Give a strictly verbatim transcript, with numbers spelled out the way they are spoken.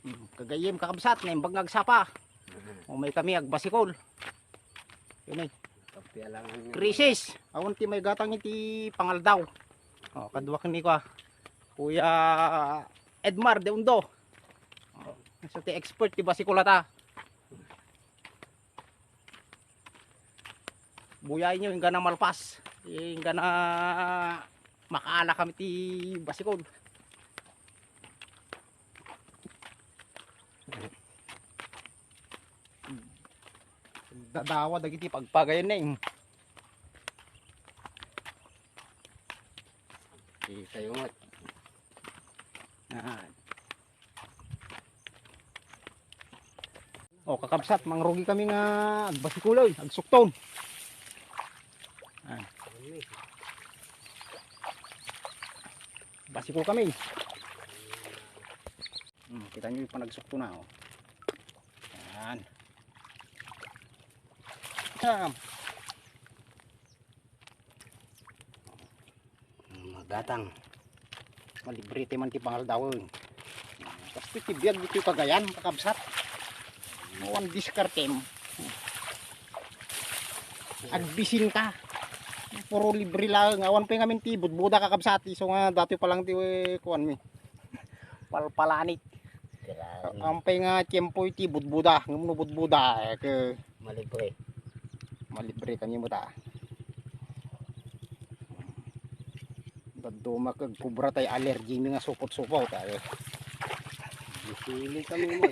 Hmm, kagayyem, kakabsat, naimbag nga agsapa. Umay kami agbasikol. Yun eh. Kapialangan nga. Krisis. Awan ti maigatang iti pangaldaw. O, kadua ken ni kua, Kuya Edmar de Undo. O, so ti expert ti basikol ata. Buyaenyo, inggana malpas. Inggana makaala kami ti basikol. Dadawa dagiti pagpagayen na eh. Di kayo ngat. Ah. O, kakabsat, mangrugi kami nga agbasikuloy, agsukton. Ah. Basikol kami. Hmm, kita nyo yung panagsukto na, oh. Yan. Yan. Magatang. Malibre ti man ti pangaldawen. Basta ti biag ditoy Cagayan, kakabsat. Awan diskartem. Agbisin ka. Puro libre lang. Awan pa ngamin ti budbuda, kakabsat. Isu nga dati pa lang ti, eh, kuwan mi. Palpalanit. Grabe. Ampay nga tiempo iti budbuda. Ngem no budbuda, eh, ke Malibre. Malibre kami mo ta. Dadduma kag kubra tay allergy mi nga supot-supot, ay. Sili kami mo.